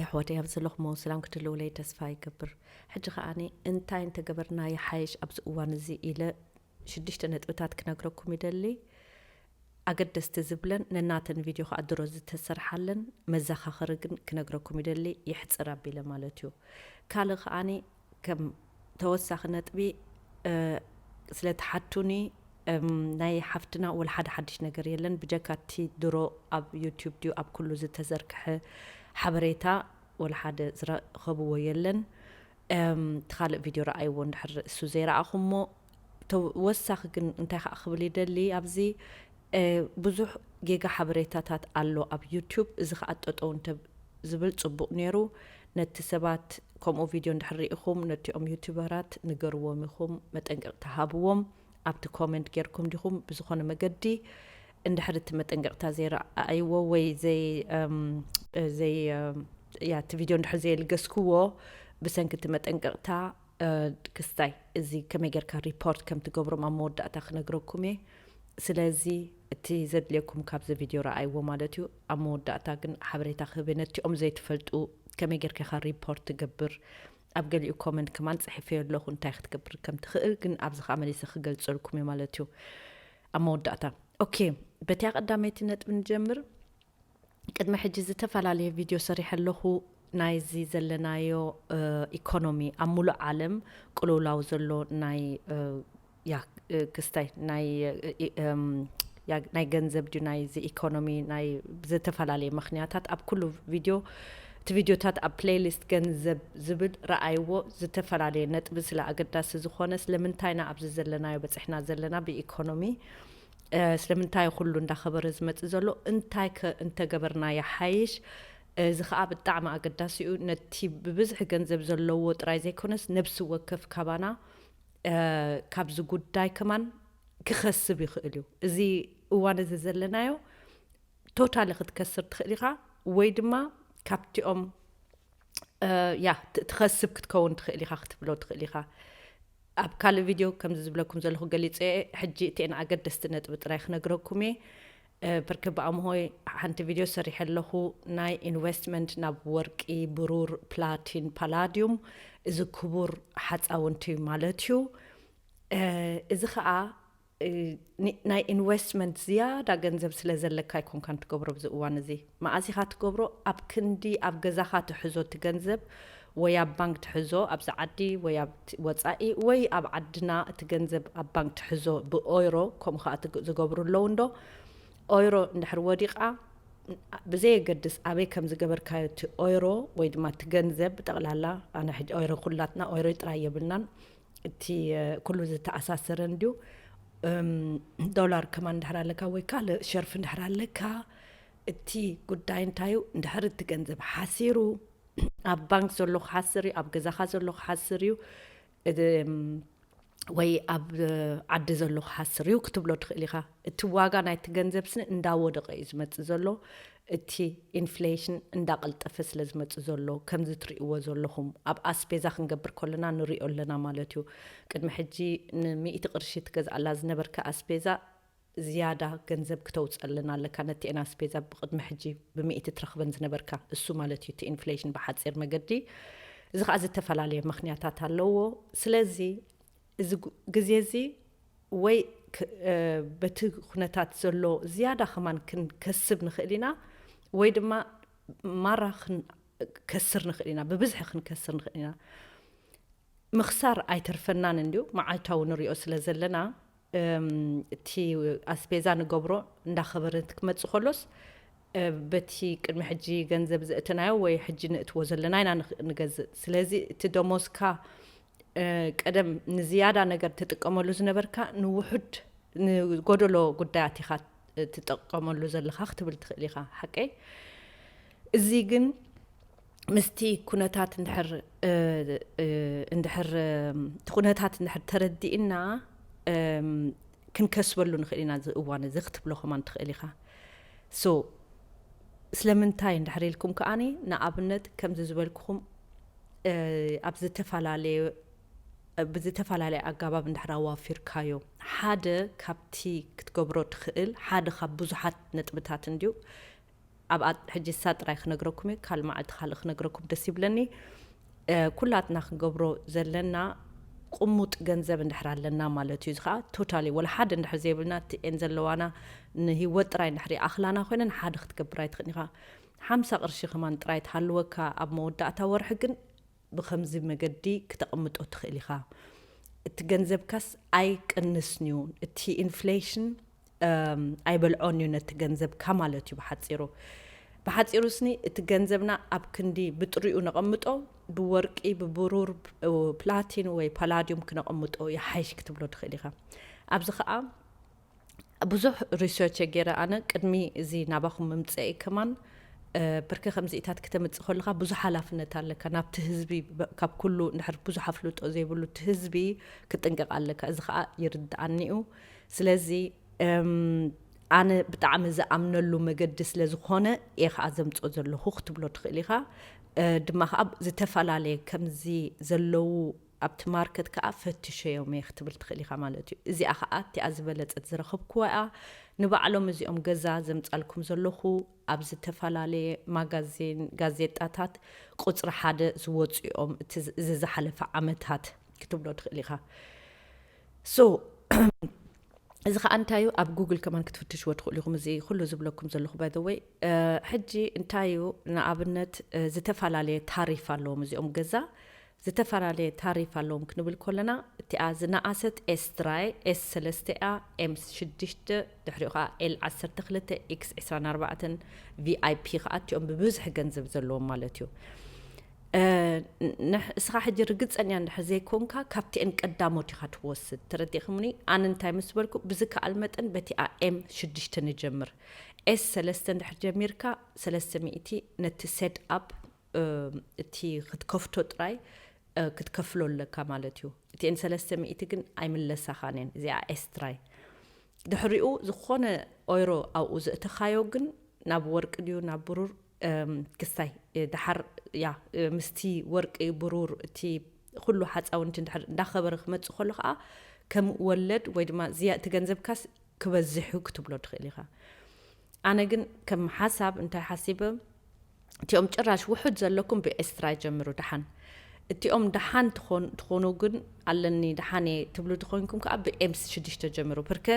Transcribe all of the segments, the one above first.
ኣሕዋተይ ኣብ ዘለኹሞ ሰላም ክትህልውለይ ተስፋ ይገብር። ሕጂ ከኣኒ እንታይ እንተገበርና ይሓይሽ ኣብዚ እዋን እዚ ኢለ ሽዱሽተ ነጥብታት ክነግረኩም ይደሊ። ኣገደስቲ ዝብለን ነናተን ቪድዮ ከኣ ድሮ ዝተሰርሓለን መዘኻኸሪ ግን ክነግረኩም ይደሊ፣ ይሕጽር ኣቢለ ማለት እዩ። ካልእ ከኣኒ ከም ተወሳኺ ነጥቢ ስለ ትሓቱኒ፣ ናይ ሓፍትና ወላ ሓደ ሓድሽ ነገር የለን። ብጀካ እቲ ድሮ ኣብ ዩቲዩብ ድዩ ኣብ ኩሉ ዝተዘርግሐ ሓበሬታ ወላ ሓደ ዝረኸብዎ የለን። እቲ ካልእ ቪድዮ ረኣይዎ እንድሕር እሱ ዘይረኣኹሞ። ተወሳኺ ግን እንታይ ከዓ ክብል ይደሊ ኣብዚ ብዙሕ ጌጋ ሓበሬታታት ኣሎ ኣብ ዩቲዩብ። እዚ ከዓ ጠጠው እንተ ዝብል ፅቡቕ ነይሩ። ነቲ ሰባት ከምኡ ቪድዮ እንድሕር ርኢኹም ነቲኦም ዩቲዩበራት ንገርዎም ኢኹም፣ መጠንቀቕታ ሃብዎም። ኣብቲ ኮመንት ጌርኩም ዲኹም ብዝኾነ መገዲ እንድሕር እቲ መጠንቀቕታ ዘይረኣይዎ ወይ ዘይ ዘይ ያ እቲ ቪድዮ እንድሕር ዘየልገስክዎ ብሰንኪ እቲ መጠንቀቕታ ክስታይ እዚ ከመይ ጌርካ ሪፖርት ከም ትገብሮም ኣብ መወዳእታ ክነግረኩም እየ። ስለዚ እቲ ዘድልየኩም ካብዚ ቪድዮ ረኣይዎ ማለት እዩ። ኣብ መወዳእታ ግን ሓበሬታ ክህብ ነቲኦም ዘይትፈልጡ ከመይ ጌርካ ኢኻ ሪፖርት ትገብር። ኣብ ገሊኡ ኮመንት ከማን ጽሒፈዮ ኣለኹ እንታይ ክትገብር ከም ትኽእል፣ ግን ኣብዚ ከኣ መሊሰ ክገልጸልኩም እየ ማለት እዩ ኣብ መወዳእታ። ኦኬ፣ በቲያ ቀዳመይቲ ነጥቢ ንጀምር። ቅድሚ ሕጂ ዝተፈላለየ ቪድዮ ሰሪሐ ኣለኹ። ናይዚ ዘለናዮ ኢኮኖሚ ኣብ ሙሉእ ዓለም ቅልውላው ዘሎ ናይ ያ ክስታይ ናይ ናይ ገንዘብ ድዩ ናይዚ ኢኮኖሚ ናይ ዝተፈላለየ ምክንያታት ኣብ ኩሉ ቪድዮ እቲ ቪድዮታት ኣብ ፕሌይሊስት ገንዘብ ዝብል ረኣይዎ። ዝተፈላለየ ነጥቢ ስለ ኣገዳሲ ዝኾነ ስለምንታይና ኣብዚ ዘለናዮ በፅሕና ዘለና ብኢኮኖሚ ስለምንታይ ኩሉ እንዳኸበረ ዝመፅእ ዘሎ እንታይ ከ እንተገበርና ይሓይሽ? እዚ ከዓ ብጣዕሚ ኣገዳሲ እዩ። ነቲ ብብዝሒ ገንዘብ ዘለዎ ጥራይ ዘይኮነስ ነብሲ ወከፍ ካባና ካብዚ ጉዳይ ከማን ክኸስብ ይኽእል እዩ። እዚ እዋን እዚ ዘለናዮ ቶታሊ ክትከስር ትኽእል ኢኻ ወይ ድማ ካብቲኦም ያ ትኸስብ ክትከውን ትኽእል ኢኻ ክትብሎ ትኽእል ኢኻ። ኣብ ካልእ ቪድዮ ከምዚ ዝብለኩም ዘለኹ ገሊፀ እየ። ሕጂ እቲአን ኣገደስቲ ነጥቢ ጥራይ ክነግረኩም እየ። ብርክ ብኣምሆይ ሓንቲ ቪድዮ ሰሪሐ ኣለኹ። ናይ ኢንቨስትመንት ናብ ወርቂ፣ ብሩር፣ ፕላቲን፣ ፓላዲዩም፣ እዚ ክቡር ሓፃውንቲ ማለት እዩ። እዚ ከዓ ናይ ኢንቨስትመንት ዝያዳ ገንዘብ ስለ ዘለካ ኣይኮንካን ትገብሮ ኣብዚ እዋን እዚ። መኣዚኻ ትገብሮ ኣብ ክንዲ ኣብ ገዛኻ ትሕዞ እቲ ገንዘብ ወይ ኣብ ባንክ ትሕዞ ኣብዚ ዓዲ ወይ ኣብ ወፃኢ ወይ ኣብ ዓድና እቲ ገንዘብ ኣብ ባንክ ትሕዞ ብኦይሮ ከምኡ ከዓ ዝገብሩ ኣለዉ እንዶ ኦይሮ እንድሕር ወዲቓ ብዘየገድስ ኣበይ ከም ዝገበርካዮ እቲ ኦይሮ ወይ ድማ እቲ ገንዘብ ብጠቕላላ ኣነ ሕጂ ኦይሮ ኩላትና ኦይሮ ጥራይ የብልናን እቲ ኩሉ ዝተኣሳሰረ እንድዩ ዶላር ከማን እንድሕር ኣለካ ወይ ካልእ ሸርፊ እንድሕር ኣለካ እቲ ጉዳይ እንታይ እዩ እንድሕር እቲ ገንዘብ ሓሲሩ ኣብ ባንክ ዘሎ ክሓስር እዩ ኣብ ገዛኻ ዘሎ ክሓስር እዩ ወይ ኣብ ዓዲ ዘሎ ክሓስር እዩ ክትብሎ ትኽእል ኢኻ። እቲ ዋጋ ናይቲ ገንዘብ ስኒ እንዳወደቐ እዩ ዝመፅእ ዘሎ። እቲ ኢንፍሌሽን እንዳቐልጠፈ ስለ ዝመፅእ ዘሎ ከምዚ ትርእይዎ ዘለኹም ኣብ ኣስቤዛ ክንገብር ከለና ንሪኦ ኣለና ማለት እዩ። ቅድሚ ሕጂ ንሚእቲ ቅርሺ ትገዝኣላ ዝነበርካ ኣስቤዛ ዝያዳ ገንዘብ ክተውፀልና ኣለካ ነቲ ኤና ኣስቤዛ ብቅድሚ ሕጂ ብሚእቲ ትረኽበን ዝነበርካ እሱ ማለት እዩ እቲ ኢንፍሌሽን ብሓፂር መገዲ። እዚ ከዓ ዝተፈላለየ ምክንያታት ኣለዎ። ስለዚ እዚ ግዜ እዚ ወይ በቲ ኩነታት ዘሎ ዝያዳ ከማን ክንከስብ ንኽእል ኢና ወይ ድማ ማራ ክንከስር ንኽእል ኢና ብብዝሒ ክንከስር ንኽእል ኢና። ምኽሳር ኣይተርፈናን እንድዩ መዓልታዊ ንሪኦ ስለ ዘለና እቲ ኣስቤዛ ንገብሮ እንዳኸበረ ክመፅእ ከሎስ በቲ ቅድሚ ሕጂ ገንዘብ ዘእተናዮ ወይ ሕጂ ንእትዎ ዘለና ኢና ንገዝእ ስለዚ እቲ ደሞዝካ ቀደም ንዝያዳ ነገር ትጥቀመሉ ዝነበርካ ንውሑድ ንጎደሎ ጉዳያት ኢኻ ትጠቀመሉ ዘለኻ ክትብል ትኽእል ኢኻ ሓቀይ እዚ ግን ምስቲ ኩነታት እንድሕር እንድሕር እቲ ኩነታት እንድሕር ተረዲእና ክንከስበሉ ንኽእል ኢና እዚ እዋን እዚ ክትብሎ ከማን ትኽእል ኢኻ so ስለምንታይ እንድሕር ኢልኩም ከኣኒ ንኣብነት ከምዚ ዝበልኩኹም ኣብ ዝተፈላለየ ብዝተፈላለየ ኣጋባብ እንድሕር ኣዋፊርካዮ ሓደ ካብቲ ክትገብሮ ትኽእል ሓደ ካብ ብዙሓት ነጥብታት እንድዩ ኣብ ሕጂ ሳ ጥራይ ክነግረኩም እዩ፣ ካልእ መዓልቲ ካልእ ክነግረኩም ደስ ይብለኒ። ኩላትና ክንገብሮ ዘለና ቅሙጥ ገንዘብ እንድሕር ኣለና ማለት እዩ። እዚ ከዓ ቶታሊ ወላ ሓደ እንድሕር ዘይብልና፣ እቲ ኤን ዘለዋና ንህይወት ጥራይ እንድሕር ይኣኽላና ኮይነን ሓደ ክትገብር ኣይትኽእልን ኢኻ። ሓምሳ ቅርሺ ከማን ጥራይ ትሃልወካ ኣብ መወዳእታ ወርሒ ግን ብኸምዚ መገዲ ክተቕምጦ ትኽእል ኢኻ። እቲ ገንዘብካስ ኣይቅንስን እዩ፣ እቲ ኢንፍሌሽን ኣይበልዖን እዩ ነቲ ገንዘብካ ማለት እዩ ብሓፂሩ። ብሓፂሩ ስኒ እቲ ገንዘብና ኣብ ክንዲ ብጥሪኡ ነቐምጦ፣ ብወርቂ፣ ብብሩር፣ ፕላቲን ወይ ፓላዲዩም ክነቐምጦ ይሓይሽ ክትብሎ ትኽእል ኢኻ። ኣብዚ ከዓ ብዙሕ ሪሰርች ገይረ ኣነ ቅድሚ እዚ ናባኹም ምምፀኢ ከማን፣ ብርክ ከምዚኢታት ክተምፅእ ከለካ ብዙሕ ሓላፍነት ኣለካ ናብቲ ህዝቢ። ካብ ኩሉ እንድሕር ብዙሕ ኣፍልጦ ዘይብሉ እቲ ህዝቢ ክጥንቀቕ ኣለካ። እዚ ከዓ ይርድኣኒ እዩ። ስለዚ ኣነ ብጣዕሚ ዝኣምነሉ መገዲ ስለ ዝኾነ እየ ከዓ ዘምፅኦ ዘለኹ ክትብሎ ትኽእል ኢኻ። ድማ ከዓ ዝተፈላለየ ከምዚ ዘለዉ ኣብቲ ማርኬት ከዓ ፈትሸዮም እየ ክትብል ትኽእል ኢኻ ማለት እዩ። እዚኣ ከዓ እቲኣ ዝበለፀት ዝረኸብክዋ እያ። ንባዕሎም እዚኦም ገዛ ዘምፃልኩም ዘለኹ ኣብ ዝተፈላለየ ማጋዚን፣ ጋዜጣታት ቁፅሪ ሓደ ዝወፁ እዮም እቲ ዝ- እዚ ዝሓለፈ ዓመታት ክትብሎ ትኽእል ኢኻ። So እዚ ከዓ እንታይ እዩ? ኣብ ጉግል ከማን ክትፍትሽዎ ትኽእሉ ኢኹም። እዚ ኩሉ ዝብለኩም ዘለኹ ባይ ወይ ሕጂ እንታይ እዩ? ንኣብነት ዝተፈላለየ ታሪፍ ኣለዎም እዚኦም ገዛ፣ ዝተፈላለየ ታሪፍ ኣለዎም ክንብል ከለና፣ እቲኣ ዝነኣሰት ኤስ ጥራይ፣ ኤስ ሰለስተ እያ፣ ኤም ሽዱሽተ፣ ድሕሪኡ ከዓ ኤል ዓሰርተ ክልተ፣ ኤክስ ዕስራን ኣርባዕተን፣ ቪኣይፒ ከዓ እቲኦም ብብዝሒ ገንዘብ ዘለዎም ማለት እዩ። እስኻ ሕጂ ርግፀኛ እንድሕር ዘይኮንካ ካብቲኤን ቀዳሞት ኢኻ ትወስድ። ተረዲእክምኒ? ኣነ እንታይ ምስ በልኩ ብዝከኣል መጠን በቲኣ ኤም ሽዱሽተ ንጀምር። ኤስ ሰለስተ እንድሕር ጀሚርካ ሰለስተ ሚእቲ ነቲ ሴት ኣፕ እቲ ክትከፍቶ ጥራይ ክትከፍሎ ኣለካ ማለት እዩ። እቲኤን ሰለስተ ሚእቲ ግን ኣይምለሳኻን እየን። እዚኣ ኤስ ጥራይ። ድሕሪኡ ዝኾነ ኦይሮ ኣብኡ ዘእተኻዮ ግን ናብ ወርቂ ድዩ ናብ ብሩር ክስታይ ድሓር ያ ምስቲ ወርቂ ብሩር እቲ ኩሉ ሓፃውንቲ እንድሕር እንዳኸበረ ክመፅእ ከሎ ከዓ ከም ወለድ ወይ ድማ ዝያ እቲ ገንዘብካስ ክበዝሕ እዩ ክትብሎ ትኽእል ኢኻ። ኣነ ግን ከም ሓሳብ እንታይ ሓሲበ፣ እቲኦም ጭራሽ ውሑድ ዘለኩም ብኤስ ጥራይ ጀምሩ ደሓን። እቲኦም ደሓን ትኾን- ትኾኑ ግን ኣለኒ ደሓን እየ ትብሉ ትኾንኩም ከዓ ብኤምስ ሽዱሽተ ጀምሩ። ብርከ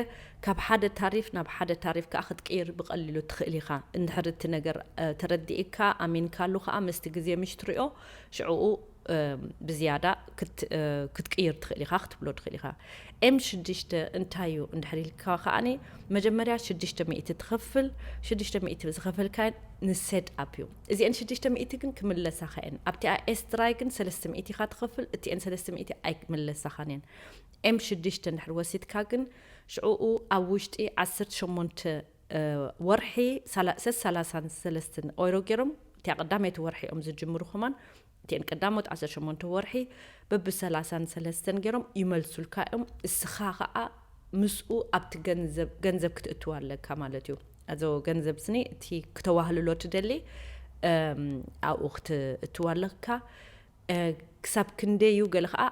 ካብ ሓደ ታሪፍ ናብ ሓደ ታሪፍ ከዓ ክትቅይር ብቐሊሉ ትኽእል ኢኻ። እንድሕር እቲ ነገር ተረዲእካ ኣሚንካሉ ከዓ ምስቲ ግዜ ምሽ ትሪኦ ሽዕኡ ብዝያዳ ክትቅይር ትኽእል ኢኻ ክትብሎ ትኽእል ኢኻ። ኤም ሽዱሽተ እንታይ እዩ እንድሕር ኢልካ ከዓኒ መጀመርያ ሽዱሽተ ሚእቲ ትኸፍል። ሽዱሽተ ሚእቲ ዝኸፈልካ ንሴት ኣፕ እዩ። እዚአን ሽዱሽተ ሚእቲ ግን ክምለሳኻ እየን። ኣብቲኣ ኤስ ጥራይ ግን ሰለስተ ሚእቲ ኢኻ ትኸፍል። እቲአን ሰለስተ ሚእቲ ኣይክምለሳኻን እየን። ኤም ሽዱሽተ እንድሕር ወሲድካ ግን ሽዕኡ ኣብ ውሽጢ ዓሰርተ ሸሞንተ ወርሒ ሰላሳን ሰለስተን ኦይሮ ገይሮም እቲኣ ቀዳመይቲ ወርሒ እዮም ዝጅምሩ። ከማን እቲአን ቀዳሞት ዓሰርተ ሸሞንተ ወርሒ በብሰላሳን ሰለስተን ገይሮም ይመልሱልካ እዮም። እስኻ ከዓ ምስኡ ኣብቲ ገንዘብ ገንዘብ ክትእትዋ ኣለካ ማለት እዩ። ኣዞ ገንዘብ ስኒ እቲ ክተዋህልሎ ትደሊ ኣብኡ ክትእትዋ ኣለካ። ክሳብ ክንደይ እዩ ገለ ከዓ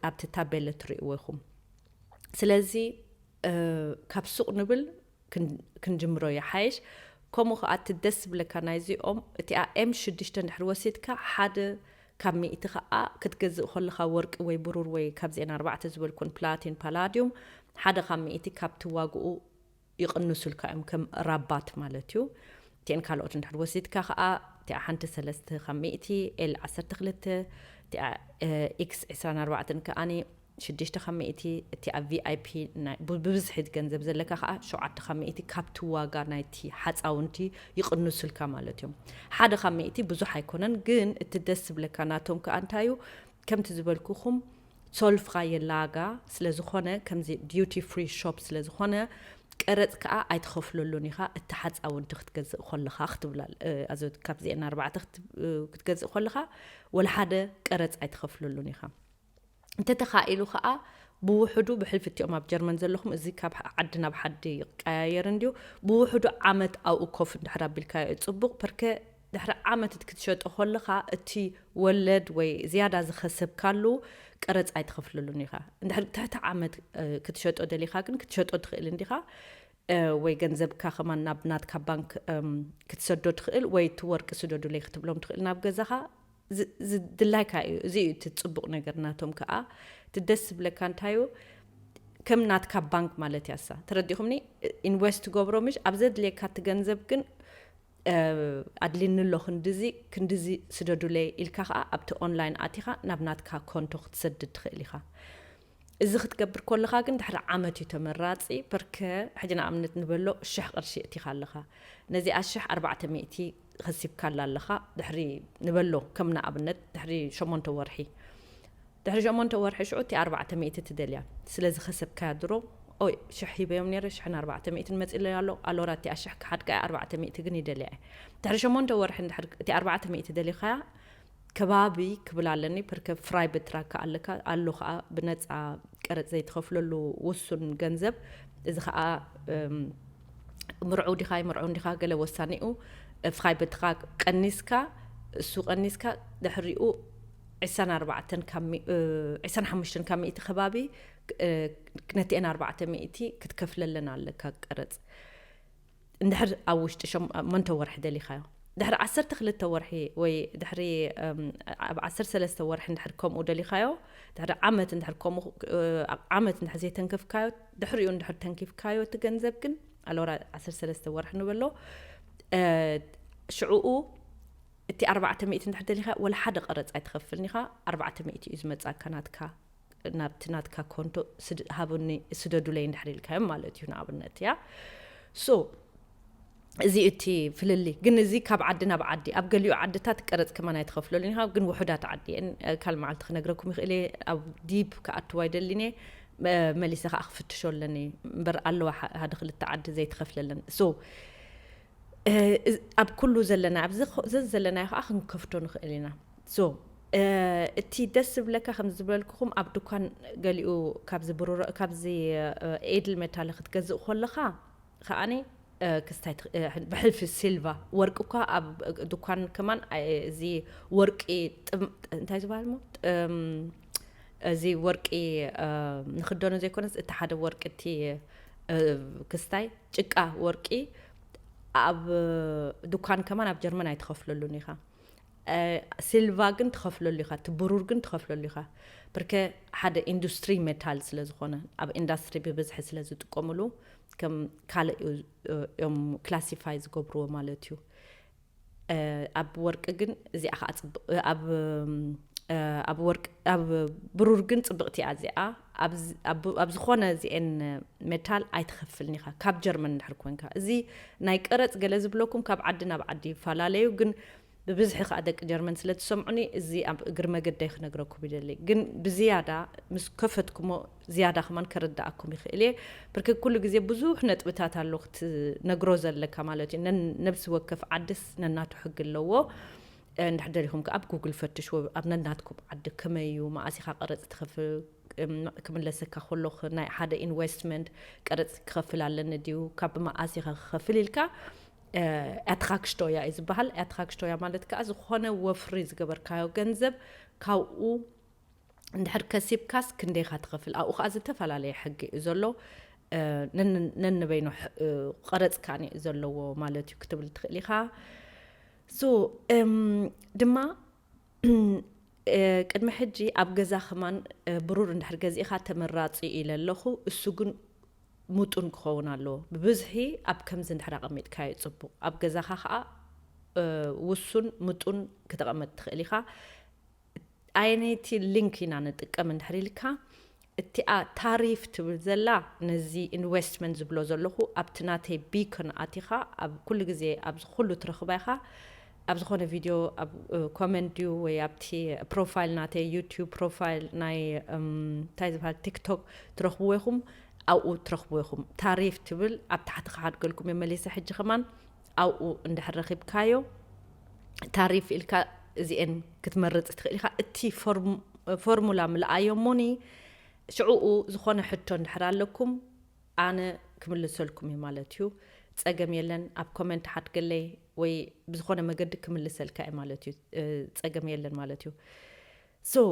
ኣብቲ ታቤለ ትርእይዎ ኢኹም። ስለዚ ካብ ሱቕ ንብል ክንጅምሮ ይሓይሽ። ከምኡ ከዓ እቲ ደስ ዝብለካ ናይዚኦም እቲኣ ኤም ሽዱሽተ እንድሕር ወሲድካ ሓደ ካብ ሚእቲ ከዓ ክትገዝእ ከለካ ወርቂ ወይ ብሩር ወይ ካብዚአን ኣርባዕተ ዝበልኩን ፕላቲን ፓላዲዩም ሓደ ካብ ሚእቲ ካብቲ ዋግኡ ይቕንሱልካ እዮም ከም ራባት ማለት እዩ። እቲአን ካልኦት እንድሕር ወሲድካ ከዓ እቲኣ ሓንቲ ሰለስተ ካብ ሚእቲ ኤል ዓሰርተ ክልተ እቲኣ ኤክስ ዕስራን ኣርባዕተን ከዓኒ ሽዱሽተ ካብ ሚእቲ እቲ ኣብ ቪኣይፒ ብብዝሒ ገንዘብ ዘለካ ከዓ ሸውዓተ ካብ ሚእቲ ካብቲ ዋጋ ናይቲ ሓፃውንቲ ይቕንሱልካ ማለት እዮም። ሓደ ካብ ሚእቲ ብዙሕ ኣይኮነን ግን እቲ ደስ ዝብለካ ናቶም ከዓ እንታይ እዩ ከምቲ ዝበልኩኹም ሶልፍኻ የላጋ ስለዝኾነ ከምዚ ዲዩቲ ፍሪ ሾፕ ስለዝኾነ ቀረፅ ከዓ ኣይትኸፍለሉን ኢኻ እቲ ሓፃውንቲ ክትገዝእ ከለኻ ክትብላ ካብዚአን ኣርባዕተ ክትገዝእ ከለኻ ወላ ሓደ ቀረፅ ኣይትኸፍለሉን ኢኻ። እንተተኻኢሉ ከዓ ብውሕዱ ብሕልፊ እቲኦም ኣብ ጀርመን ዘለኹም እዚ ካብ ዓዲ ናብ ዓዲ ይቀያየር እንድዩ ብውሕዱ ዓመት ኣብኡ ኮፍ እንድሕር ኣቢልካዮ እዩ ፅቡቕ ፐርከ ድሕሪ ዓመት ክትሸጦ ከለኻ እቲ ወለድ ወይ ዝያዳ ዝኸሰብካሉ ቀረፅ ኣይትኸፍለሉን ኢኻ። እንድሕር ትሕቲ ዓመት ክትሸጦ ደሊኻ ግን ክትሸጦ ትኽእል እንዲኻ። ወይ ገንዘብካ ከማን ናብ ናትካ ባንክ ክትሰዶ ትኽእል፣ ወይ እቲ ወርቂ ስደዱለይ ክትብሎም ትኽእል ናብ ገዛኻ። ዝድላይካ እዩ። እዚ እዩ እቲ ፅቡቕ ነገር ናቶም። ከዓ እቲ ደስ ዝብለካ እንታዩ፣ ከም ናትካ ባንክ ማለት ያሳ፣ ተረዲኹምኒ? ኢንቨስት ገብሮ ምሽ ኣብ ዘድልየካ እቲ ገንዘብ ግን ኣድሊኒ ኣሎ ክንድዚ ክንድዚ ስደዱለይ ኢልካ ከዓ ኣብቲ ኦንላይን ኣቲኻ ናብ ናትካ ኮንቶ ክትሰድድ ትኽእል ኢኻ። እዚ ክትገብር ከለኻ ግን ድሕሪ ዓመት እዩ ተመራፂ። ብርከ ሕጂ ንኣብነት ንበሎ ሽሕ ቅርሺ እቲኻ ኣለኻ። ነዚኣ ሽሕ ኣርባዕተ ሚእቲ ከሲብካላ ኣለኻ። ድሕሪ ንበሎ ከም ንኣብነት ድሕሪ ሸሞንተ ወርሒ ድሕሪ ሸሞንተ ወርሒ ሽዑ እቲ ኣርባዕተ ሚእቲ ትደልያ። ስለዚ ከሰብካያ ድሮ ኦይ ሽሕ ሂበዮም ነይረ፣ ሽሕን ኣርባዕተ ሚእትን መፂለይ ኣሎ። ኣሎራ እቲኣ ሽሕ ክሓድጋ እያ፣ ኣርባዕተ ሚእቲ ግን ይደልያ እየ። ድሕሪ ሸሞንተ ወርሒ እንድሕር እቲ ኣርባዕተ ሚእቲ ደሊኻያ ከባቢ ክብል ኣለኒ። ፕርከ ፍራይ በትራካ ኣለካ ኣሎ ከዓ ብነፃ ቀረፅ ዘይትኸፍለሉ ውሱን ገንዘብ። እዚ ከዓ ምርዑ ዲኻ ይምርዑ እንዲኻ ገለ ወሳኒኡ ፍኻይ በትኻ ቀኒስካ እሱ ቀኒስካ ድሕሪኡ ዕስራን ኣርባዕተን ካብ ሚ- እ፣ ዕስራን ሓሙሽተን ካብ ሚእቲ ከባቢ እ፣ ነቲአን ኣርባዕተ ሚእቲ ክትከፍለለን ኣለካ ቀረፅ። እንድሕር ኣብ ውሽጢ ሸሞንተ ወርሒ ደሊኻዮ፣ ድሕሪ ዓሰርተ ክልተ ወርሒ ወይ ድሕሪ እም፣ ኣብ ዓሰርተ ሰለስተ ወርሒ እንድሕር ከምኡ ደሊኻዮ፣ ድሕሪ ዓመት እንድሕር ከምኡ እ፣ ኣብ ዓመት እንድሕር ዘይተንከፍካዮ፣ ድሕሪኡ እንድሕር ተንኪፍካዮ እቲ ገንዘብ ግን ኣሎራ ዓሰርተ ሰለስተ ወርሒ ንበሎ እ፣ ሽዕኡ እቲ ኣርባዕተ ሚእቲ እንድሕር ደሊኻ ወላ ሓደ ቀረፅ ኣይትኸፍልን ኢኻ። ኣርባዕተ ሚእቲ እዩ ዝመፃካ ናትካ ናብቲ ናትካ ኮንቶ ስድ- ሃቡኒ ስደዱለይ እንድሕር ኢልካዮም ማለት እዩ ንኣብነት እያ። ሶ እዚ እቲ ፍልልይ ግን እዚ ካብ ዓዲ ናብ ዓዲ ኣብ ገሊኡ ዓድታት ቀረፅ ከማን ኣይትኸፍለሉን ኢኻ። ግን ውሑዳት ዓዲ እየን። ካል መዓልቲ ክነግረኩም ይኽእል እየ። ኣብ ዲፕ ክኣትዋ ኣይደልን እየ። መ- መሊሰ ከዓ ክፍትሾ ኣለኒ እምበር ኣለዋ ሓ- ሓደ ክልተ ዓዲ ዘይትኸፍለለን። ሶ እ፣ ኣብ ኩሉ ዘለና ኣብዚ ዘ- ዘለናዮ ከዓ ክንከፍቶ ንኽእል ኢና። ሶ እ፣ እቲ ደስ ዝብለካ ከም ዝበልኩኹም ኣብ ድኳን ገሊኡ ካብዚ ብሩር ካብዚ ኤድል መታለ ክትገዝእ ከለኻ ከዓኒ እ፣ ክስታይ ትኽ- እ፣ ብሕልፊ ሲልቫ ወርቂ እኳ ኣብ ድኳን ከማን ኣይ- እዚ ወርቂ ጥም- እንታይ ዝበሃል ሞ ጥም- እዚ ወርቂ እ፣ ንክደኖ ዘይኮነስ እቲ ሓደ ወርቂ እቲ እ፣ ክስታይ ጭቃ ወርቂ ኣብ ድኳን ከማን ኣብ ጀርመን ኣይትኸፍለሉን ኢኻ። ሲልቫ ግን ትኸፍለሉ ኢኻ፣ እቲ ብሩር ግን ትኸፍለሉ ኢኻ። ብርከ ሓደ ኢንዱስትሪ ሜታል ስለ ዝኾነ ኣብ ኢንዳስትሪ ብብዝሒ ስለ ዝጥቀምሉ ከም ካልእ እዮም ክላሲፋይ ዝገብርዎ ማለት እዩ። ኣብ ወርቂ ግን እዚኣ ከዓ ፅብቅ ኣብ ኣብ ወርቂ ኣብ ብሩር ግን ፅብቅቲ እያ እዚኣ። ኣብ ዝኾነ እዚኤን ሜታል ኣይትኸፍልን ኢኻ። ካብ ጀርመን እንድሕር ኮንካ እዚ ናይ ቀረፅ ገለ ዝብለኩም ካብ ዓዲ ናብ ዓዲ ይፈላለዩ። ግን ብብዝሒ ከዓ ደቂ ጀርመን ስለ ትሰምዑኒ እዚ ኣብ እግሪ መገደይ ክነግረኩም ይደሊ። ግን ብዝያዳ ምስ ከፈትኩሞ ዝያዳ ከማን ከረዳኣኩም ይኽእል እየ። ብርክ ኩሉ ግዜ ብዙሕ ነጥብታት ኣሎ ክትነግሮ ዘለካ ማለት እዩ። ነን- ነብሲ ወከፍ ዓድስ ነናቱ ሕጊ ኣለዎ። እንድሕር ደሊኹም ከኣ ኣብ ጉግል ፈትሽዎ ኣብ ነናትኩም ዓዲ ከመይ እዩ፣ መኣስ ኢኻ ቀረጽ ትኸፍል፣ ክምለሰካ ከሎ ናይ ሓደ ኢንቨስትመንት ቀረጽ ክኸፍል ኣለኒ ድዩ፣ ካብ መኣስ ኢኻ ክኸፍል ኢልካ ኣትራክሽቶያ እዩ ዝበሃል። ኣትራክሽቶያ ማለት ከኣ ዝኾነ ወፍሪ ዝገበርካዮ ገንዘብ ካብኡ እንድሕር ከሲብካስ ክንደይኻ ትኸፍል ኣብኡ ከዓ ዝተፈላለየ ሕጊ እዩ ዘሎ። ነንበይኑ ቀረፅ ከዓ እዩ ዘለዎ ማለት እዩ ክትብል ትኽእል ኢኻ። ሶ ድማ ቅድሚ ሕጂ ኣብ ገዛ ከማን ብሩር እንድሕር ገዚእኻ ተመራፂ ኢለ ኣለኹ። እሱ ግን ምጡን ክኸውን ኣለዎ። ብብዝሒ ኣብ ከምዚ እንድሕር ኣቐሚጥካዮ ፅቡቕ። ኣብ ገዛኻ ከዓ ውሱን ምጡን ክተቐመጥ ትኽእል ኢኻ። ኣየነይቲ ሊንክ ኢና ንጥቀም እንድሕር ኢልካ እቲኣ ታሪፍ ትብል ዘላ ነዚ ኢንቨስትመንት ዝብሎ ዘለኹ ኣብቲ ናተይ ቢኮን ኣቲኻ ኣብ ኩሉ ግዜ ኣብዚ ኩሉ ትረኽባ ኢኻ። ኣብ ዝኾነ ቪድዮ ኣብ ኮመንት ድዩ ወይ ኣብቲ ፕሮፋይል ናተይ ዩቲዩብ ፕሮፋይል ናይ እንታይ ዝበሃል ቲክቶክ ትረኽብዎ ኢኹም። ኣብኡ ትረኽብዎ ኢኹም። ታሪፍ ትብል ኣብ ታሕቲ ክሓድገልኩም እየ መሊሰ ሕጂ ከማን ኣብኡ እንድሕር ረኺብካዮ ታሪፍ ኢልካ እዚኤን ክትመርፅ ትኽእል ኢኻ። እቲ ፎርሙላ ምልኣዮ እሞኒ ሽዕኡ ዝኾነ ሕቶ እንድሕር ኣለኩም ኣነ ክምልሰልኩም እዩ ማለት እዩ። ፀገም የለን። ኣብ ኮመንት ሓድገለይ ወይ ብዝኾነ መገዲ ክምልሰልካ እዩ ማለት እዩ። ፀገም የለን ማለት እዩ። ሶ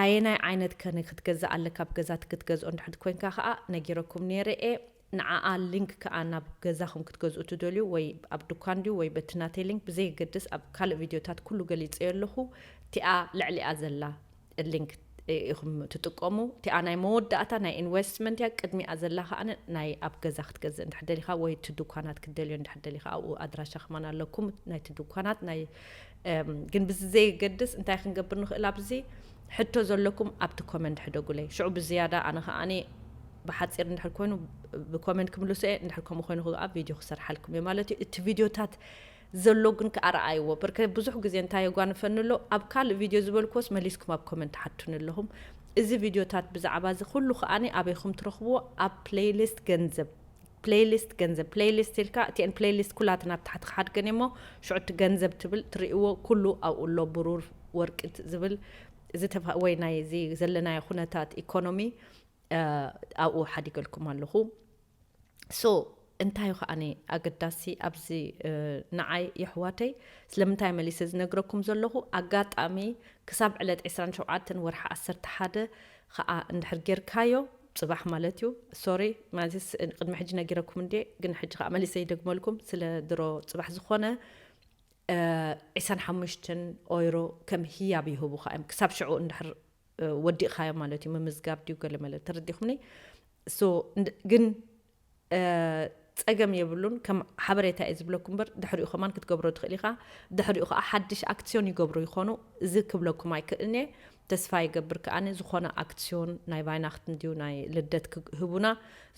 ኣየናይ ዓይነት ከነ ክትገዝእ ኣለካ ኣብ ገዛቲ ክትገዝኦ እንድሕር ኮይንካ ከዓ ነጊረኩም ነይረ እየ። ንዓኣ ሊንክ ከዓ ናብ ገዛኹም ክትገዝኡ ትደልዩ ወይ ኣብ ድኳን ድዩ ወይ በቲ ናተይ ሊንክ ብዘይገድስ ኣብ ካልእ ቪድዮታት ኩሉ ገሊፀዮ ኣለኹ። እቲኣ ልዕሊኣ ዘላ ሊንክ ኢኹም ትጥቀሙ። እቲኣ ናይ መወዳእታ ናይ ኢንቨስትመንት እያ። ቅድሚኣ ዘላ ከዓ ናይ ኣብ ገዛ ክትገዝእ እንድሕር ደሊኻ ወይ እቲ ድኳናት ክትደልዮ እንድሕር ደሊኻ ኣብኡ ኣድራሻ ከማን ኣለኩም ናይቲ ድኳናት ናይ ግን ብዚ ዘይገድስ እንታይ ክንገብር ንኽእል ኣብዚ ሕቶ ዘለኩም ኣብቲ ኮመንት ሕደጉለይ። ሽዑ ብዝያዳ ኣነ ከዓኒ ብሓፂር እንድሕር ኮይኑ ብኮመንት ክምልሶ እየ፣ እንድሕር ከምኡ ኮይኑ ከዓ ቪድዮ ክሰርሓልኩም እየ ማለት እዩ። እቲ ቪድዮታት ዘሎ ግን ከዓ ረኣይዎ። በርከ ብዙሕ ግዜ እንታይ የጓንፈኒ ኣሎ፣ ኣብ ካልእ ቪድዮ ዝበልክዎስ መሊስኩም ኣብ ኮመንት ሓቱኒ ኣለኹም። እዚ ቪድዮታት ብዛዕባ እዚ ኩሉ ከዓኒ ኣበይኹም ትረኽብዎ? ኣብ ፕሌይሊስት ገንዘብ ፕሌይሊስት ገንዘብ ፕሌይሊስት ኢልካ እቲአን ፕሌይሊስት ኩላተን ኣብ ታሕቲ ክሓድገን እሞ ሽዑ እቲ ገንዘብ ትብል ትርእይዎ ኩሉ ኣብኡ ኣሎ። ብሩር ወርቂ ዝብል ዝተፋ ወይ ናይ እዚ ዘለናዮ ኩነታት ኢኮኖሚ ኣብኡ ሓዲገልኩም ኣለኹ። ሶ እንታይ እዩ ከዓኒ ኣገዳሲ ኣብዚ ንዓይ የሕዋተይ ስለምንታይ መሊሰ ዝነግረኩም ዘለኹ ኣጋጣሚ ክሳብ ዕለት ዕስራን ሸውዓተን ወርሒ ዓሰርተ ሓደ ከዓ እንድሕር ጌርካዮ ጽባሕ ማለት እዩ። ሶሪ ማለትስ ቅድሚ ሕጂ ነጊረኩም እንዴ፣ ግን ሕጂ ከዓ መሊሰ ይደግመልኩም ስለ ድሮ ጽባሕ ዝኾነ ዕስራን ሓሙሽተን ኦይሮ ከም ህያብ ይህቡኻ እዮም። ክሳብ ሽዑ እንድሕር ወዲእኻዮ ማለት እዩ። ምምዝጋብ ድዩ ገለ መለ ተረዲኹምኒ። ሶ ግን ጸገም የብሉን። ከም ሓበሬታ እየ ዝብለኩም እምበር ድሕሪኡ ከማን ክትገብሮ ትኽእል ኢኻ። ድሕሪኡ ከዓ ሓድሽ ኣክሲዮን ይገብሩ ይኾኑ። እዚ ክብለኩም ኣይክእልን እየ። ተስፋ ይገብር ከዓኒ ዝኾነ ኣክሲዮን ናይ ቫይናክት እንድዩ ናይ ልደት ክህቡና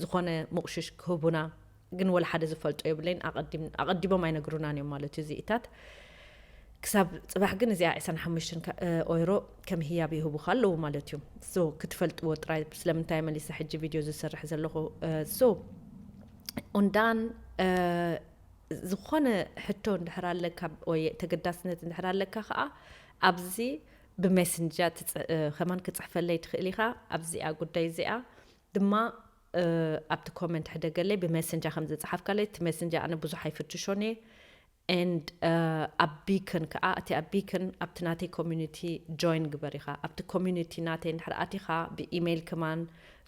ዝኾነ ምቑሽሽ ክህቡና ግን ወላ ሓደ ዝፈልጦ የብለይን። ኣቐዲሞም ኣይነግሩናን እዮም ማለት እዩ እዚኢታት። ክሳብ ጽባሕ ግን እዚኣ ዕስራን ሓሙሽተን ኦይሮ ከም ህያብ ይህቡኻ ኣለዉ ማለት እዩ። ሶ ክትፈልጥዎ ጥራይ ስለምንታይ መሊሰ ሕጂ ቪድዮ ዝሰርሕ ዘለኹ። ሶ ኡንዳን ዝኾነ ሕቶ እንድሕር ኣለካ ወይ ተገዳስነት እንድሕር ኣለካ ከዓ ኣብዚ ብሜስንጃ ከማን ክፅሕፈለይ ትኽእል ኢኻ። ኣብዚኣ ጉዳይ እዚኣ ድማ ኣብቲ ኮመንት ሕደገለይ ብሜሰንጃ ከም ዝፀሓፍካለይ። እቲ ሜሰንጃ ኣነ ብዙሕ ኣይፍትሾን እየ። ኤንድ ኣብ ቢክን ከዓ እቲ ኣብ ቢክን ኣብቲ ናተይ ኮሚኒቲ ጆይን ግበር ኢኻ። ኣብቲ ኮሚኒቲ ናተይ እንድሕር ኣቲኻ ብኢሜይል ከማን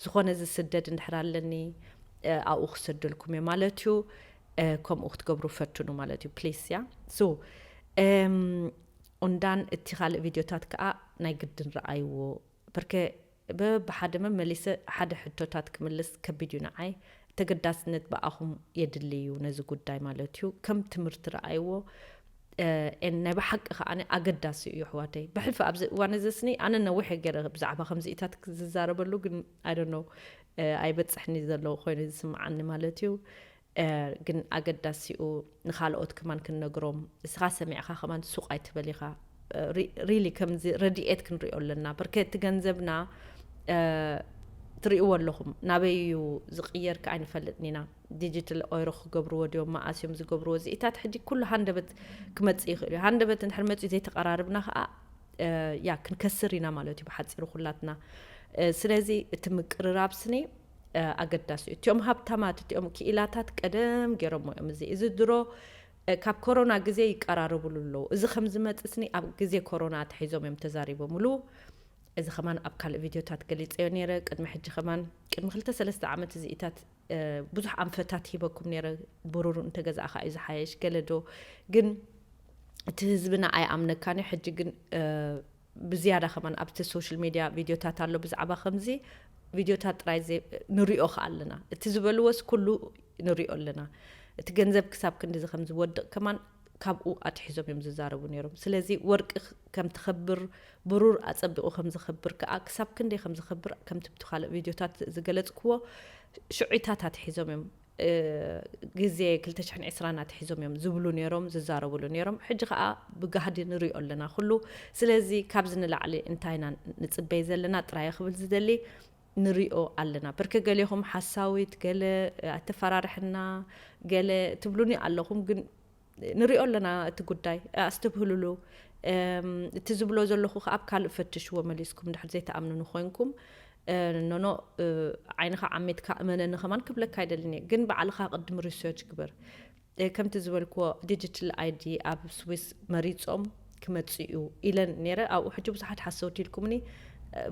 ዝኾነ ዝስደድ እንድሕር ኣለኒ ኣብኡ ክሰደልኩም እየ ማለት እዩ። ከምኡ ክትገብሩ ፈትኑ ማለት እዩ ፕሊስ። ያ ሶ ኡንዳን እቲ ካልእ ቪድዮታት ከዓ ናይ ግድን ረኣይዎ። በርከ በብሓደ መመሊሰ ሓደ ሕቶታት ክምልስ ከቢድ እዩ ንዓይ። ተገዳስነት ብኣኹም የድሊ እዩ ነዚ ጉዳይ ማለት እዩ። ከም ትምህርቲ ረኣይዎ። ናይ ብሓቂ ከዓ ኣገዳሲ እዩ ኣሕዋተይ። ብሕልፊ ኣብዚ እዋን እዚ ስኒ ኣነ ነዊሕ ገይረ ብዛዕባ ከምዚኢታት ዝዛረበሉ ግን ኣይ ዶንት ኖ ኣይበፅሕኒ ዘሎ ኮይኑ ዝስምዓኒ ማለት እዩ። ግን ኣገዳሲኡ ንኻልኦት ከማን ክንነግሮም፣ እስኻ ሰሚዕኻ ከማን ሱቕ ኣይትበል ኢኻ። ሪሊ ከምዚ ረድኤት ክንሪኦ ኣለና። በርከ እቲ ገንዘብና ትርእይዎ ኣለኹም ናበይ እዩ ዝቕየር ከኣ ኣይንፈልጥን ኢና። ዲጂታል ኦይሮ ክገብርዎ ድዮም መኣስ እዮም ዝገብርዎ እዚኢታት ሕጂ ኩሉ ሃንደበት ክመጽእ ይኽእል እዩ። ሃንደበት እንድሕር መጽኡ ዘይተቐራርብና ከኣ ያ ክንከስር ኢና ማለት እዩ ብሓጺሩ ኩላትና። ስለዚ እቲ ምቅርራብ ስኒ ኣገዳሲ እዩ። እቲኦም ሃብታማት እቲኦም ክኢላታት ቀደም ገይሮሞ እዮም። እዚ እዚ ድሮ ካብ ኮሮና ግዜ ይቀራረብሉ ኣለዉ። እዚ ከም ዝመጽእ ስኒ ኣብ ግዜ ኮሮና ኣትሒዞም እዮም ተዛሪቦምሉ። እዚ ከማን ኣብ ካልእ ቪድዮታት ገሊጸዮ ነይረ። ቅድሚ ሕጂ ከማን ቅድሚ ክልተ ሰለስተ ዓመት እዚኢታት ብዙሕ ኣንፈታት ሂበኩም ነይረ። ብሩር እንተገዛእካ እዩ ዝሓየሽ ገለ ዶ ግን እቲ ህዝብና ኣይኣምነካን እዩ። ሕጂ ግን ብዝያዳ ከማን ኣብቲ ሶሻል ሚድያ ቪድዮታት ኣሎ ብዛዕባ ከምዚ ቪድዮታት ጥራይ ንሪኦ ከኣ ኣለና። እቲ ዝበልዎስ ኩሉ ንሪኦ ኣለና። እቲ ገንዘብ ክሳብ ክንድዚ ከም ዝወድቕ ከማን ካብኡ ኣትሒዞም እዮም ዝዛረቡ ነይሮም። ስለዚ ወርቂ ከም ትኸብር ብሩር ኣጸቢቑ ከም ዝኸብር ከኣ ክሳብ ክንደይ ከም ዝኸብር ከምቲ ብቲ ካልእ ቪድዮታት ዝገለጽክዎ ሽዑታት ኣትሒዞም እዮም ግዜ ክልተ ሽሕን ዕስራን ኣትሒዞም እዮም ዝብሉ ነይሮም ዝዛረብሉ ነይሮም። ሕጂ ከዓ ብጋህዲ ንሪኦ ኣለና ኩሉ። ስለዚ ካብዚ ንላዕሊ እንታይ ኢና ንጽበይ ዘለና ጥራይ ክብል ዝደሊ ንሪኦ ኣለና። ብርክ ገሌኹም ሓሳዊት ገለ ኣተፈራርሕና ገለ ትብሉኒ ኣለኹም፣ ግን ንሪኦ ኣለና እቲ ጉዳይ ኣስትብህሉሉ። እቲ ዝብሎ ዘለኹ ከዓ ኣብ ካልእ ፈትሽዎ መሊስኩም ድሕር ዘይተኣምኑኒ ኮይንኩም። ኖኖ ዓይንኻ ዓሚትካ እመነኒ ከማን ክብለካ ኣይደልን እየ፣ ግን ባዕልኻ ቅድሚ ሪሰርች ግበር። ከምቲ ዝበልክዎ ዲጂታል ኣይዲ ኣብ ስዊስ መሪፆም ክመፅእ እዩ ኢለን ነይረ። ኣብኡ ሕጂ ብዙሓት ሓሰውቲ ኢልኩምኒ።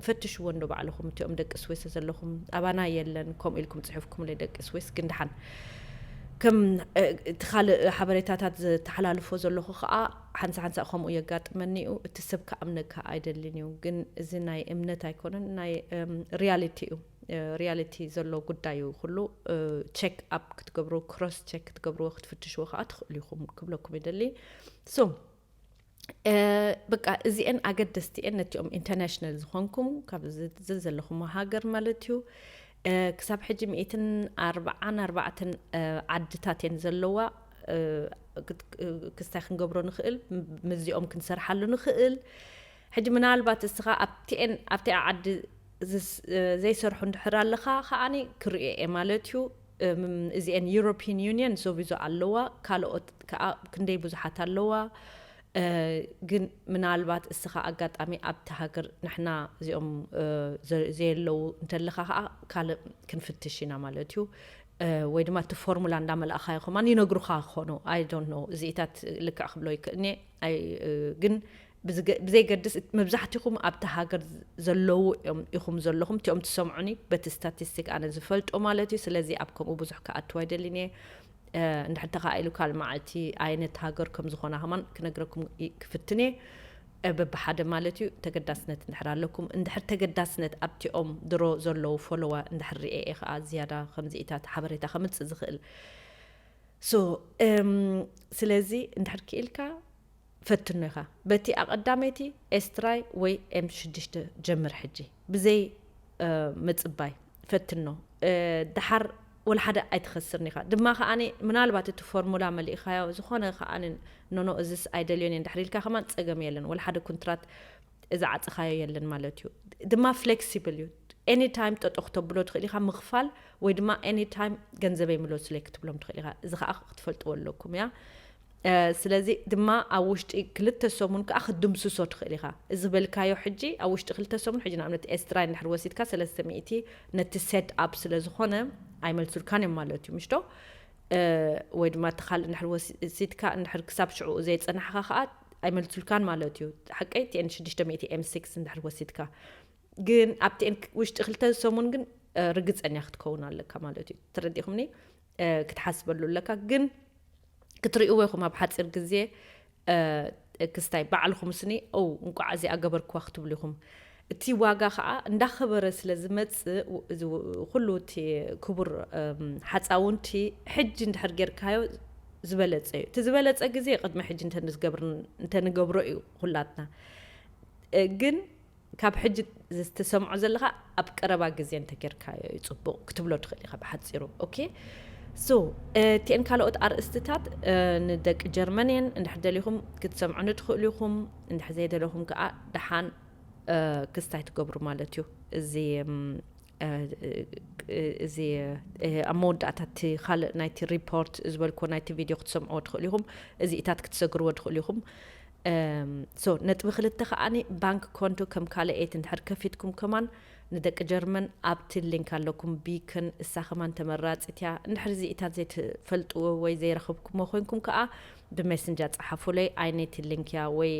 ፈትሽዎ እንዶ ባዕልኹም፣ እቲኦም ደቂ ስዊስ ዘለኹም። ኣባና የለን፣ ከምኡ ኢልኩም ጽሒፍኩምለይ ደቂ ስዊስ። ግን ደሓን ከም እቲ ካልእ ሓበሬታታት ዝተሓላልፎ ዘለኹ ከዓ ሓንሳ ሓንሳ ከምኡ የጋጥመኒ እዩ። እቲ ሰብ ክኣምነካ ኣይደልን እዩ። ግን እዚ ናይ እምነት ኣይኮነን፣ ናይ ሪያሊቲ እዩ። ሪያሊቲ ዘሎ ጉዳይ እዩ። ኩሉ ቸክ ኣፕ ክትገብሩ፣ ክሮስ ቸክ ክትገብርዎ፣ ክትፍትሽዎ ከዓ ትኽእሉ ኢኹም ክብለኩም ይደሊ። ሶ በቃ እዚአን ኣገደስቲ እየን፣ ነቲኦም ኢንተርናሽናል ዝኾንኩም ካብ ዘለኹም ሃገር ማለት እዩ። ክሳብ ሕጂ ሚእትን ኣርባዓን ኣርባዕተን ዓድታት እየን ዘለዋ። ክስታይ ክንገብሮ ንኽእል፣ ምዚኦም ክንሰርሓሉ ንኽእል። ሕጂ ምናልባት እስኻ ኣብቲአን ኣብቲኣ ዓዲ ዘይሰርሑ እንድሕር ኣለኻ ከዓኒ ክርእዮ እየ ማለት እዩ። እዚአን ዩሮፒን ዩኒየን ሶቪዞ ኣለዋ፣ ካልኦት ከዓ ክንደይ ብዙሓት ኣለዋ። ግን ምናልባት እስኻ ኣጋጣሚ ኣብቲ ሃገር ንሕና እዚኦም ዘየለዉ እንተለኻ ከዓ ካልእ ክንፍትሽ ኢና ማለት እዩ። ወይ ድማ እቲ ፎርሙላ እንዳመልእኻዮ ከማን ይነግሩኻ ክኾኑ። I don't know፣ እዚኢታት ልክዕ ክብሎ ይክእልኒ። ግን ብዘይገድስ መብዛሕትኹም ኣብቲ ሃገር ዘለዉ ኢኹም ዘለኹም፣ እቲኦም ትሰምዑኒ በቲ ስታቲስቲክ ኣነ ዝፈልጦ ማለት እዩ። ስለዚ ኣብ ከምኡ ብዙሕ ክኣትው ኣይደልን እየ። እንድሕር ተኻኢሉ ካልእ መዓልቲ ዓይነት ሃገር ከም ዝኾና ከማን ክነግረኩም ክፍትን እየ። በብሓደ ማለት እዩ። ተገዳስነት እንድሕር ኣለኩም፣ እንድሕር ተገዳስነት ኣብቲኦም ድሮ ዘለዉ ፎሎዋ እንድሕር ርኤ እየ ከዓ ዝያዳ ከምዚኢታት ሓበሬታ ከምፅእ ዝኽእል። ሶ ስለዚ እንድሕር ክኢልካ ፈትኖ ኢኻ። በቲ ኣቐዳመይቲ ኤስትራይ ወይ ኤም ሽዱሽተ ጀምር ሕጂ ብዘይ ምጽባይ ፈትኖ። ደሓር ወላ ሓደ ኣይትኸስርን ኢኻ። ድማ ከዓኒ ምናልባት እቲ ፎርሙላ መሊእኻዮ ዝኾነ ከዓኒ ኖኖ እዝስ ኣይደልዮን እየ እንድሕር ኢልካ ከማን ጸገም የለን። ወላ ሓደ ኩንትራት ዝዓጸኻዮ የለን ማለት እዩ። ድማ ፍሌክሲብል እዩ። ኤኒ ታይም ጠጠው ክተብሎ ትኽእል ኢኻ፣ ምኽፋል ወይ ድማ ኤኒ ታይም ገንዘበይ ምለሱለይ ክትብሎም ትኽእል ኢኻ። እዚ ከዓ ክትፈልጥዎ ኣለኩም እያ። ስለዚ ድማ ኣብ ውሽጢ ክልተ ሰሙን ከዓ ክትድምስሶ ትኽእል ኢኻ። እዚ በልካዮ ሕጂ ኣብ ውሽጢ ክልተ ሰሙን፣ ሕጂ ንኣብነት ኤስትራይ እንድሕር ወሲድካ ሰለስተ ሚእቲ ነቲ ሴት ኣፕ ስለ ዝኾነ ኣይመልሱልካን እዮም ማለት እዩ፣ ምሽቶ? ወይ ድማ እቲ ካልእ እንድሕር ወሲድካ እንድሕር ክሳብ ሽዑ ዘይጸናሕካ ከዓ ኣይመልሱልካን ማለት እዩ። ሓቀይ ቲኤን ሽዱሽተ ሚእቲ ኤም ሲክስ እንድሕር ወሲድካ ግን ኣብቲ ውሽጢ ክልተ ሰሙን ግን ርግጸኛ ክትከውን ኣለካ ማለት እዩ። ተረዲኹምኒ? ክትሓስበሉ ኣለካ። ግን ክትርእይዎ ኢኹም ኣብ ሓፂር ግዜ ክስታይ ባዕልኹም ስኒ ው እንቋዕ እዚኣ ገበርክዋ ክትብሉ ኢኹም። እቲ ዋጋ ከዓ እንዳኸበረ ስለ ዝመፅእ ኩሉ እቲ ክቡር ሓፃውንቲ ሕጂ እንድሕር ጌርካዮ ዝበለፀ እዩ። እቲ ዝበለፀ ግዜ ቅድሚ ሕጂ እንተንገብሮ እዩ ኩላትና። ግን ካብ ሕጂ ዝተሰምዖ ዘለኻ ኣብ ቀረባ ግዜ እንተጌርካዮ እዩ ጽቡቕ ክትብሎ ትኽእል ኢኻ ብሓጺሩ። ኦኬ። ሶ እቲአን ካልኦት ኣርእስትታት ንደቂ ጀርመን እየን። እንድሕር ደሊኹም ክትሰምዑኒ ትኽእሉ ኢኹም። እንድሕር ዘይደለኹም ከዓ ደሓን ክስታይ ትገብሩ ማለት እዩ። እዚ እዚ ኣብ መወዳእታ እቲ ካልእ ናይቲ ሪፖርት ዝበልክዎ ናይቲ ቪድዮ ክትሰምዕዎ ትኽእሉ ኢኹም። እዚኢታት ክትሰግርዎ ትኽእሉ ኢኹም። ሶ ነጥቢ ክልተ ከዓኒ ባንክ ኮንቶ ከም ካልኣይቲ እንድሕር ከፊትኩም ከማን ንደቂ ጀርመን ኣብቲ ሊንክ ኣለኩም ቢክን እሳ ከማን ተመራፂት እያ። እንድሕር እዚኢታት ዘይትፈልጥዎ ወይ ዘይረኸብኩሞ ኮይንኩም ከዓ ብሜስንጀር ፀሓፉለይ ኣይነቲ ሊንክ እያ ወይ